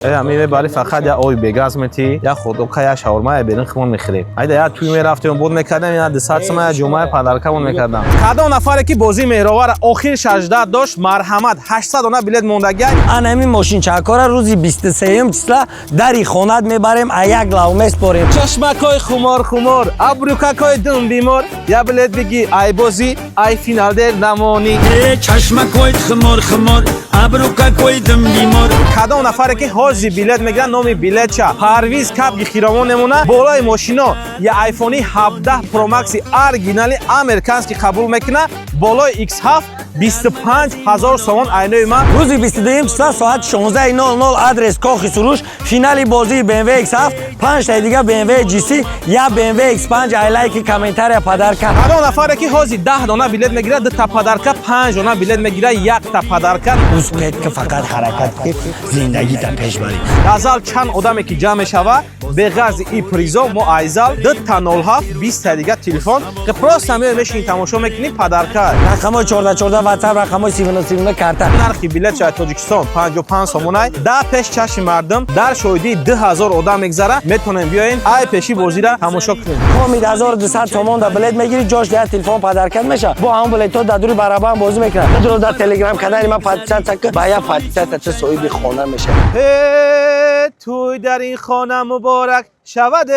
Ами мебари, фақат я ой бегаз мети, я худока, я шаурма, я берин химон мехӯрем. Айда я туй мерафтем, буд мекардем, я 200 сoma, я ҷумъаи подаркамон мекардам. Кадом нафаре ки бозии меҳровара охир шажда дошт, марҳамат, 800 дона билет мондагиай. Ан ҳамин мошинчакора рӯзи 23 числа дари хонат мебарем, а як лав меспорем. Чашмакҳои хумор хумор, абрӯкакҳои дум бимор, я билет биги, ай бозӣ, ай финал дер намонӣ. Чашмакҳои хумор хумор, абрӯкакҳои дум бимор. Кадом нафаре ки ҳози билет мегирад, номи билетча Парвиз Кабги хиромон мемона, болои мошино я айфони 17 Pro Max оригинали американский қабул мекуна, болои X7 25 ҳазор сомон айнои ман. Рӯзи 22 числа соати 16:00, адрес Кохи Суруш, финали бозии BMW X7, панҷтаи дига BMW GC, я BMW X5. Ай лайки, комментария, подарка. Кадом нафаре ки ҳози 10 дона билет мегирад, дута подарка, 5 дона билет мегирад, якта подарка. Успеть ки, фақат ҳаракат ки, зиндагита пеш барӣ. Дар зал чанд одаме ки ҷамъ мешава, беғарзи и призо мо айзал дута 07 20 дига телефон ки просто меои, мешини, тамошо мекунӣ, подарка. Рақамҳои 14 14 ватсап, рақамҳои 39 39 карта. Нархи билет шояд Тоҷикистон 55 сомонай. Дар пеш чашми мардум, дар шоҳидии 2000 одам мегзара, метавонем биёен, ай пеши бозира тамошо кунем. Комид 1200 сомон да билет мегирӣ, ҷош я телефон подаркат меша. Бо ҳамон билетҳо дар дури барабан бозӣ мекунад. Бидро дар телеграм канали ман подписаться ки, ба я подписаться ча соҳиби хона меша. Э, туй дар ин хона муборак шавад.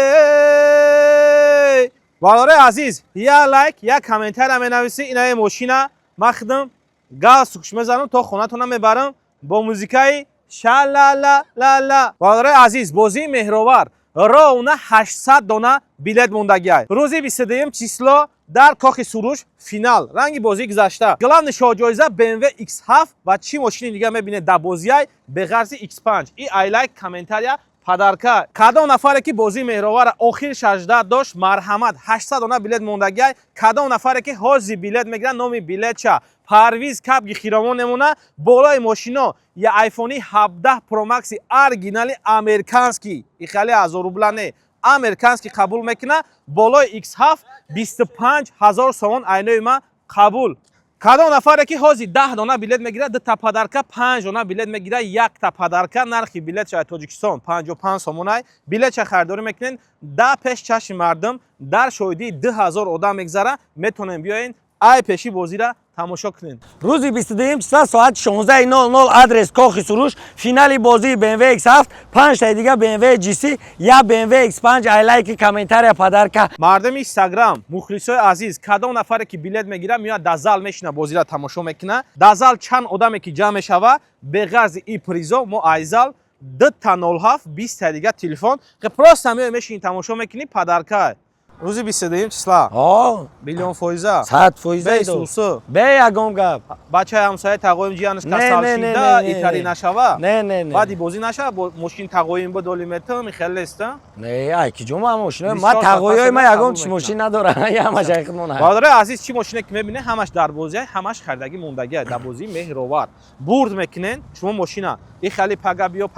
Бародарои азиз, я лайк, я комментария менависӣ. Инаи мошина ман худам галстукш мезанам, то хонатона мебарам бо музикаи ша-ла-ла-ла-ла. Бародарои азиз, бозии меҳровар ровно 800 дона билет мондагиай. Рӯзи 22 число дар Кохи Суруш финал, ранги бозии гузашта, главный шоҳҷоиза BMW X7 ва чӣ мошини дига мебинед дар бозиай, беғарзи X5. И ай лайк, комментария, подарка. Кадом нафаре ки бозии меҳровара охир шажда дошт, марҳамат, 800 дона билет мондагиай. Кадом нафаре ки ҳози билет мегирад, номи билетча Парвиз Кабги хиромон мемона, болои мошино я айфони 17 Pro Max оригинали американский, ихали 1000 рубла не, американский қабул мекуна, болои X7 25 ҳазор сомон айнои ман қабул. Кадом нафаре ки ҳози 10 дона билет мегирад, дута подарка, 5 дона билет мегирад, якта подарка. Нархи билет шояд Тоҷикистон 55 сомонай. Билетча харидорӣ мекунед, да пеш чашми мардум, дар шоҳидии 2000 одам мегзара, метавонем биёен, ай пеши бозира тамошо кунед. Рӯзи 22 числа соати 16:00, адрес Кохи Суруш, финали бозии BMW X7, панҷтаи дига BMW GC, я BMW X5. Ай лайки, комментария, подарка. Мардуми Инстаграм, мухлисои азиз, кадом нафаре ки билет мегирад, меояд, дар зал мешина, бозира тамошо мекуна. Дар зал чанд одаме ки ҷамъ мешава, беғарзи и призо мо айзал дута 07 20 дига телефон ки просто меои, мешини, тамошо мекунӣ, подарка. Рӯзи 22 числа. О. Миллион фоиза. 100%. Бе сусу. Бе ягон гап. Бачаи ҳамсоя тағоим ҷиянаш Не, касал не, не, шида, не, не, итари не. нашава. Не, не, не. Баъди бозӣ нашава, бо мошин тағоим бидоли метам, хелеста. Не, ай ки ҷума мошина Бисёр ма тағоёи ма сафар ягон қабул мошин надорам, ҳамаш ай худмон. Бародарои азиз, чӣ мошине ки мебинед, ҳамаш дар бозия, ҳамаш харидагӣ мондагия. Дар бозии меҳровар бурд мекунен шумо мошина. И хали пага биё,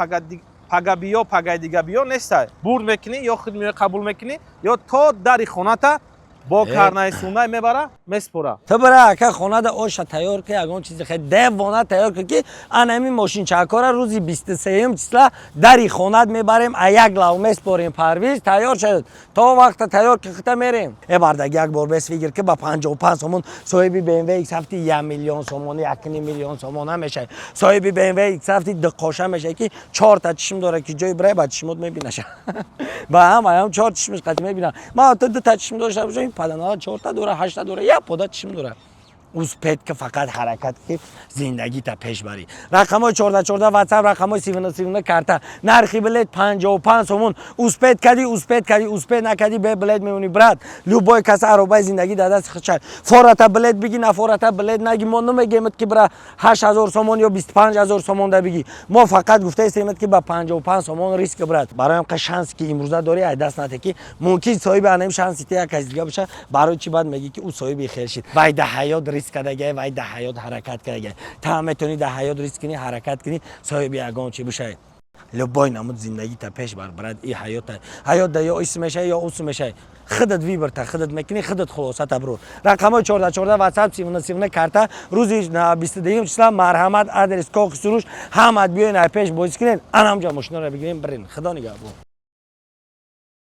пага биё, пагаи дига биё нестай. Бурд мекунӣ, ё худ меои, қабул мекунӣ, ё то дари хоната бо карнаи сунай мебара, меспора. Ту бира, ака, хонада оша тайёр ки, ягон чизи хеле девона тайёр ки, ки ан ҳамин мошинчакора рӯзи 23 числа дари хонат мебарем, а як лав меспорем. Парвиз тайёр шуд, то вақта тайёр ки, хита мерем. Э, бардаг, як бор бес фикр ки, ба 55 сомон соҳиби BMW X7 1 миллион сомон, 1 миллион сомон мешавӣ. Соҳиби BMW X7 дақоша мешавӣ, ки чорта чишм дора, ки ҷои бирай, ба чишмот мебинаша, ба ҳама ҳам чор чишмиш қати мебинам. Ма ту дута чишм дошта бошам, паданала чорта дора, ҳашта дора, як пода чишм дора. Успеть ки, фақат ҳаракат ки, зиндагита пеш барӣ. Рақамҳои 14 14 ватсап, рақамҳои 39 39 карта. Нархи билет 55 сомон. Успеть кардӣ, успеть кардӣ, успеть накардӣ, бе билет мемонӣ, брат. Любой кас аробаи зиндагӣ дар дасти худша. Фората билет биги, нафората билет наги, мо намегемед, ки бира 8000 сомон ё 25 000 сомон да биги. Мо фақат гуфтаистемед, ки ба 55 сомон риск, брат. Барои ҳам шанс ки имрӯза дорӣ, ай даст нате, ки мумкин соҳиби анам шанси те як каси дига боша. Барои чӣ баъд мегӣ, ки ӯ соҳиби хел шид? Вай да ҳаёт риск кардагай, вай да ҳаёт ҳаракат кардагай. Та метавонӣ да ҳаёт риск кунӣ, ҳаракат кунӣ, соҳиби ягон чӣ бошай. Любой намуд зиндагита пеш бар, брат. И ҳаёта, ҳаёт да ё ис мешай, ё ус мешай. Худат выбор та худат мекунӣ, худат хулосата бирор. Рақамҳои 14 14, WhatsApp, 39 39, карта. Рӯзи 22-юм числа марҳамат, адрес Кохи Суруш. Ҳамат биёен, ай пеш бозӣ кунен, анамҷа мошинаро бигирем, бирен. Худо нигаҳбон.